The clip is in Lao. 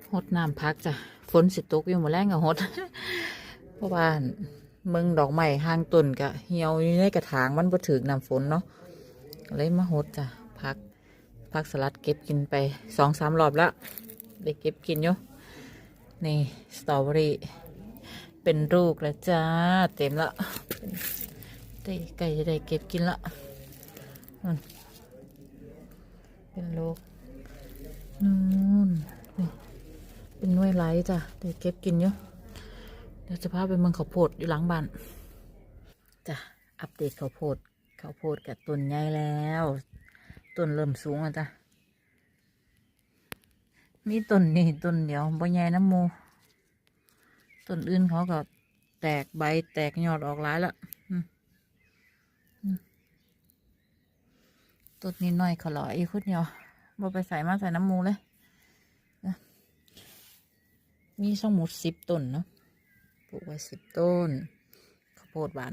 ຫົດນ້ຳຜັກຈ້ະ ຝົນຊິຕົກຢູ່ ມື້ແລງກໍຫົດ ເພາະວ່າເບິ່ງດອກໄມ້ຫ່າງຕົ້ນກໍຫ່ຽວຢູ່ໃນກະຖາງ ມັນບໍ່ຖືກນ້ຳຝົນເນາະ ກໍເລີຍມາຫົດຈ້ະ ຜັກ ຜັກສະຫຼັດເກັບກິນໄປສອງສາມລອບແລ້ວ ໄດ້ເກັບກິນຢູ່. ນີ້ສະຕໍເບີຣີເປັນລູກແລ້ວຈ້າ ເຕັມລະ ໄດ້ ໃກ້ຈະໄດ້ເກັບກິນລະ ນັ້ນ ເປັນລູກ ນັ້ນ ນີ້ ເປັນໜ່ວຍຫຼາຍຈ້ະ ໄດ້ເກັບກິນຢູ່. ດຽວຈະພາໄປເບິ່ງເຂົ້າໂພດຢູ່ຫຼັງບ້ານຈ້ະ ອັບເດດເຂົ້າໂພດ. ເຂົ້າໂພດກະຕົ້ນໃຫຍ່ແລ້ວ ຕົ້ນເລີ່ມສູງແລ້ວຈ້ະ ມີຕົ້ນນີ້ຕົ້ນດຽວ ບໍ່ໃຫຍ່ນຳໝູ່ ຕົ້ນອື່ນເຂົາກໍແຕກໃບແຕກຍອດອອກຫຼາຍລະ ອືມ ອືມ ຕົ້ນນີ້ນ້ອຍຂະຫຼໍ່ອີກຄົນດຽວ ບໍ່ໄປໃສມາໃສນຳໝູ່ເລີຍ ມີທັງໝົດສິບຕົ້ນເນາະ ປູກໄວ້ສິບຕົ້ນ ເຂົ້າໂພດຫວານ.